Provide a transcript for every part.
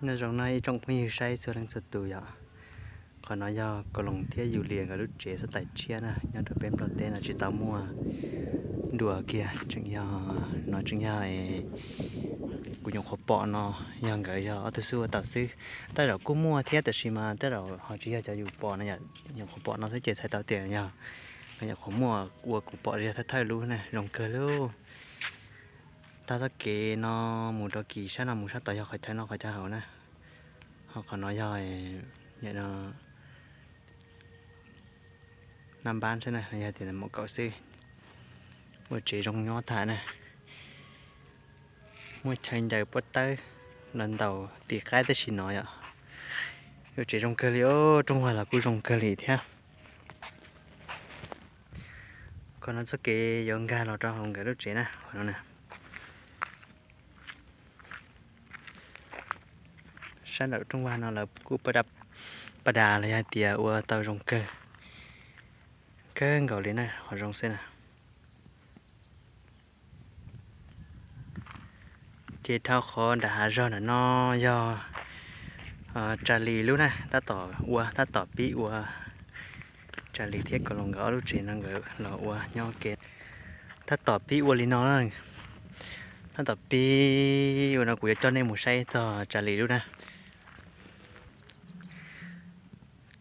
Nyob zoo no ib tsoom phooj ywg saib txhua leej txhua tus yom. Qhov no yog Koos Loos thiab Yus Lias nkawd lub tsev xab tais tshiab na, nyob rau peb Nplog teb no tsis tau muaj dua kiag, tseem yog, no tseem yog kuv nyuam qhuav pom no, yog nkawd yog ob tug xub ua tau xwb. Tej zaum kuj muaj thiab tab sis mas tej zaum ho tsis yog cov yus pom no yom, nyuam qhuav pom no xwb ces txhais tau tias yog, nyuam qhuav muaj ua kuv pom yog thawj thawj lub na, zoo kawg li. Tag txoj kev no mus rau kis sab no mus sab tod yog qhov chaw no qhov chaw hauv na. Ho qhov no yog nab npab xwb na, yog tias mom kaum xwb. Ua tsev zoo nyob tag na. Muaj chaw ncaws pob tawb los ntaus tis qaib tib si no yom. Ua tsev zoo kawg li os, rooj vag los kuj zoo kawg li thiab. Qhov no txoj kev yuav nkag los rau hauv nkawd lub tsev na, qhov no na. Sab nraum rooj vag no lawv kuj pab das los yog tias ua tau zoo kawg, kawg nkaus li na, qhov zoo xwb na. Ces dhau qhov nram hav zog ntawm no yog Tsa Lis lub na, tab tom ua, tab tom pib ua. Tsa Lis thiab Koos Loos nkawd ob lub tsev no nkawd los ua nyob ke. Tab tom pib ua li no, tab tom pib ua no, kuv yuav coj nej mus saib txog Tsa Lis lub na.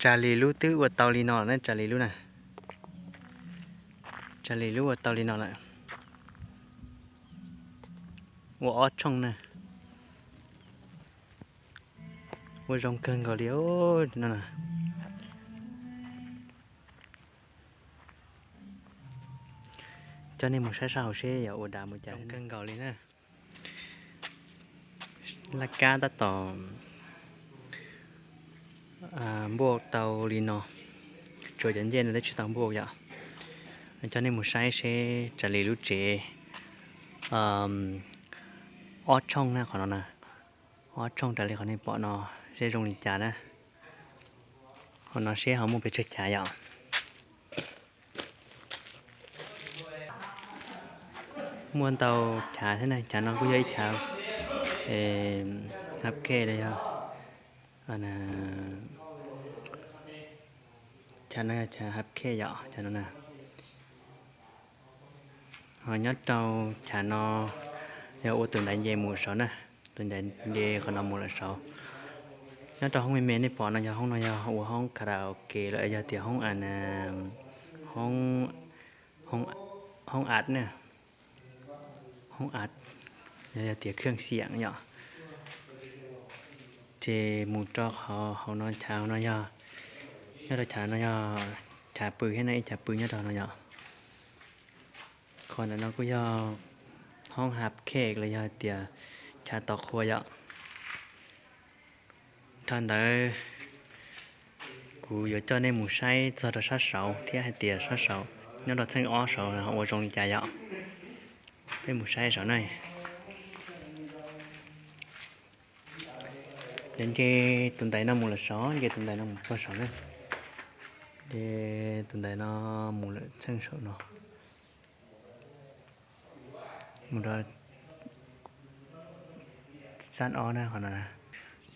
Tsa Lis lub twb ua tau li no lawm na, Tsa Lis lub na. Tsa Lis lub ua tau li no lawm. Ua ob tshooj na. Ua zoo kawg nkaus li no. Coj nej mus saib sab hauv seb yog ua dav mus cas, zoo kawg nkaus li na. Laj kab tab tom npuaj tau li no, tsuas cov ncej no twb tsis tau npuaj yom. Coj nej mus saib seb Tsa Lis lub tsev ob tshooj na, qhov no na, ob tshooj raws li qhov nej pom no seb zoo li cas na. Qhov no seb ho muaj pes tsawg chav yom. Muaj ntau chav thiab na, chav no kuj yog ib chav hab khej los yog, chav no yog chav hab khej yom, chav no na. Ho nyob rau chav no yog ua tus ntaiv nce mus saud na, tus ntaiv nce qhov no mus lawm saud. Nyob rau hoob me me nej pom no yog hoob no yog ua hoob karaoke los yog tias hoob, hoob ad na, hoob ad, yog tias khwj xiam yom. Ces mus rau qhov hauv no, chav hauv no yog, nyob rau chav no yog chav pw thiab na, ib chav pw nyob rau no yom. Qhov ntawm no kuj yog hoob hab khej los yog tias chav tos qhua yom. Dhau ntawd kuv yuav coj nej mus saib txog rau sab saud thiab hais tias sab saud nyob rau txheej ob saud ua zoo li cas yom. Peb mus saib saud na. Ces nce tus ntaiv no mus lawm saud, nce tus ntaiv no mus puag saud na. Ces tus ntaiv no mus lawm txheej saum no, mus rau tsab ob na, qhov no.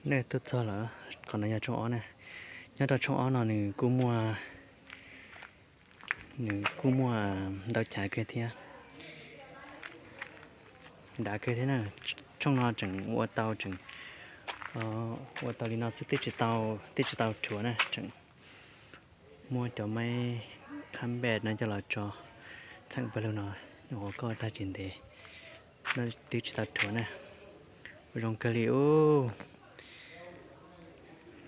Nej tuaj txog lawm, qhov no yog tshooj ob na. Nyob rau tshooj ob no nws kuj muaj, nws kuj muaj ntau chav kawg thiab, dav kawg thiab na. Tshooj no tseem ua tau, tseem ua tau li no xwb, twb tsis tau, twb tsis tau rhuav na, tseem muab cov maib khab npej no coj los tso txheem pawg lug no, nyuam qhuav koj tag tsis ntev, no twb tsis tau rhuav na. Ua zoo kawg li ub.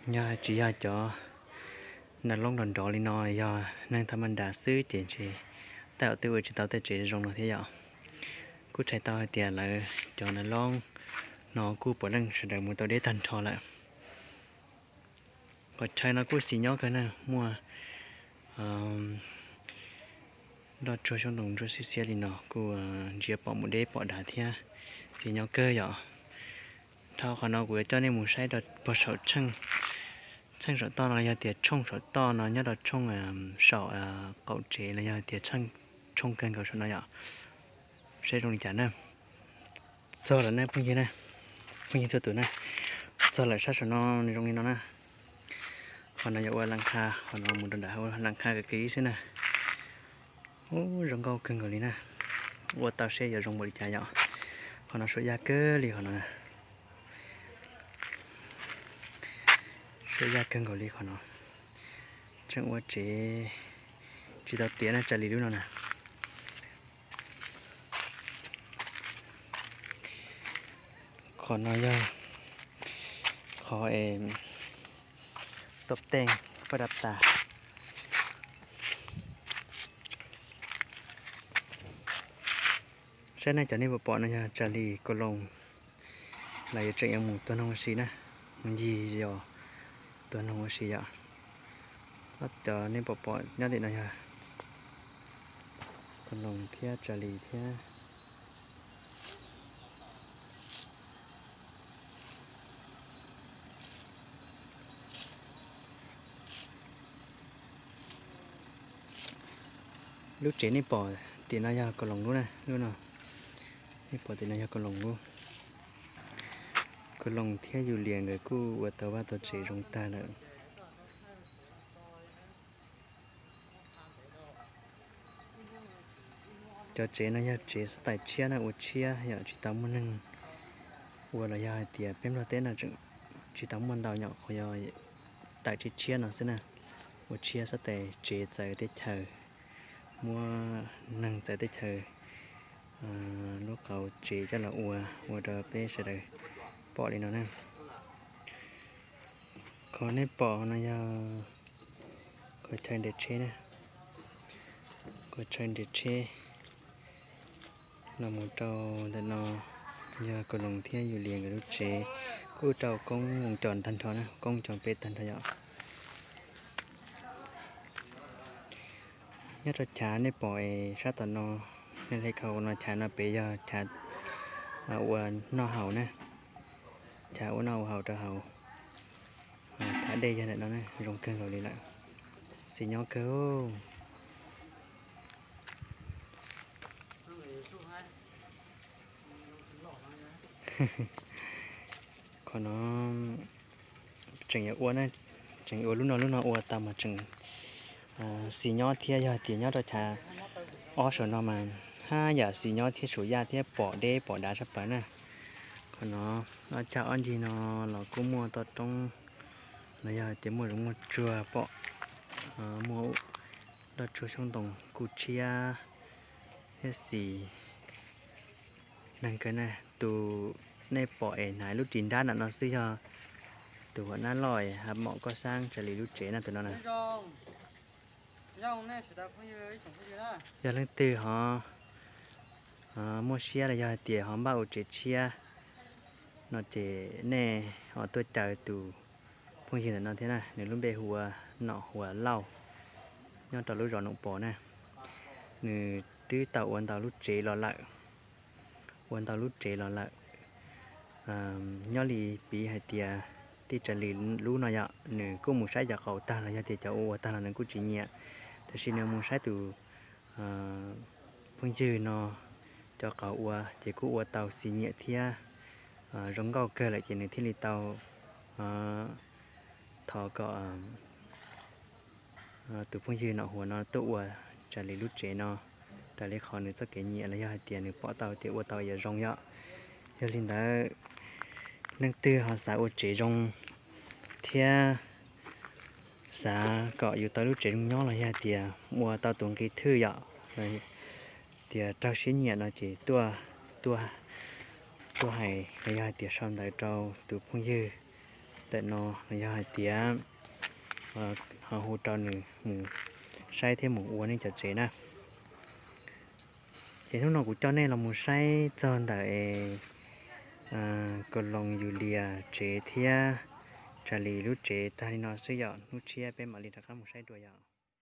Yog tsis yog cov nas loob nrov nrov li no, yog neeg tham ma nras xwb ces ntshe tej zaum twb ua tsis tau tej tsev zoo no thiab yom. Kuj txhais tau hais tias lawv cov nas loob no kuj puav leej sawv daws mus tau deb tag nrho lawm. Qhov chaw no kuj xis nyob kawg na, muaj nroj tsuag xyoob ntoo ntsuab xiab xiab li no kuj ntsia pom mus deb pom dav thiab, xis nyob kawg yom. Dhau qhov no kuv yuav coj nej mus saib rau puag saum tsheej, tsheej saum toj no yog tias tshooj saum toj no nyob rau tshooj saum qaum tsev los yog tias tshooj kawg nkaus saum no yom. Saib zoo li cas na. Txog lawm na phooj ywg na, phooj ywg txhua tus na, tog lawm sab saum no nws zoo li no na. Qhov no yog ua las nkha, qhov no mus rau nram hauv las nkha kawg kiag xwb na. Ub, zoo nkauj kawg nkaus li na. Ua tau seb yuav zoo npaum li cas yom. Qhov no suam yaj kawg li qhov no. Suam yaj kawg nkaus li qhov no. Tseem ua tsev tsis tau tiav na, tsas li lub no na. Qhov no yog qhov es toj teej paj dab tas. Saib nej cov nej pom pom no yog tsas li kaus loos, lawv yuav tseem yuav mus tuag noog ua si na, mus ncig zos tuag noog ua si yom. Cov nej pom pom nyob tim no yog kaus loos thiab tsas li thiab. Lub tsev nej pom tim no yog kaus loos lub na, lub no. Nej pom tim no yog kaus loos lub. Kaus loos thiab yus lias nkawd kuj ua tau vaj tau tsev zoo tag lawm. Cov tsev no yog tsev xab tais tshiab na, ua tshiab yom, tsis tau muaj neeg ua los yog hais tias peb Nplog teb no tseem tsis tau muaj ntau yom, qhov yog tawm tshiab tshiab no xwb na. Ua tshiab xab tais tsev txawv teb chaws, muab neeg txawv teb chaws lub qauv tsev coj los ua, ua rau peb sawv daws pom li no na. Qhov nej pom no yog qhov chaw nres tsheb na, qhov chaw nres tsheb los mus rau ntawm no yog kaus loos thiab yus lias nkawd lub tsev, kuj rau koob voos cos tag nrho na, koob voos cos peb tag nrho yom. Nyob rau chav nej pom es sab tom no, nej hle khau no chav no pem yog chav ua noj haus na, chav ua noj ua haus rau hauv. Chav dej yog ntawm no na, zoo kawg nkaus li lawm, xis nyob kawg. Qhov no tseem yuav ua na, tseem ua lub no lub no ua tau mas tseem xis nyob thiab, yog tias nyob rau chav ob saum no mas haj yam xis nyob thiab, suam yaj thiab pom deb pom dav sab plaws na. Qhov no ob cag ob ncig no los kuj muaj toj roob los yog tias muaj zoov muaj tsuag pom, muaj doj tsuag xyoob ntoo kuj tshiab thiab xis neeg kawg na. Tus nej pom es hnav lub ris nrab ntawm no xwb yog tus huam nab loj es ha mom koj xaab tsas li lub tsev na, tus no na. Yog leej twg ho muaj siab los yog hais tias ho npaj ua tsev tshiab no ces nej ho tuaj caw tus phooj ywg ntawm no thiab na, nws lub npe hu ua Nom Huas Lauj, nyob rau lub zos Noom Pov na. Nws twb tau ua ntau lub tsev los lawm, ua ntau lub tsev los lawm. Nyob li piv hais tias tej tsas li lub no yom, nws kuj mus saib cov qauv tag los yog tias cov ua ua tag los nws kuj tsis nyiam, tab sis nws mus saib tus phooj ywg no cov qauv ua ces kuj ua tau xis nyiam thiab zoo nkauj kawg lawm ces nws thiaj li tau thov kom tus phooj ywg Nom Huas no tuaj ua tsas li lub tsev no raws li qhov nws txoj kev nyiam los yog hais tias nws pom tau tias ua tau yuav zoo yom. Yog li ntawd, leej twg ho xav ua tsev zoo thiab xav kom yus tau lub tsev zoo nyob los yog hais tias ua tau tus nqi thwj yom, tias raug siab nyiam no ces tuaj, tuaj, tuaj hais los yog hais tias sau ntawv rau tus phooj ywg ntawm no los yog hais tias ho hu rau nws mus saib thiab mus ua nej cov tsev na. Ces hnub no kuv coj nej los mus saib txog ntawm es Koos Loos Yus Lias tsev thiab Tsa Lis lub tsev tag li no xwb yom, hnub tshiab peb mam li rov qab mus saib dua yom.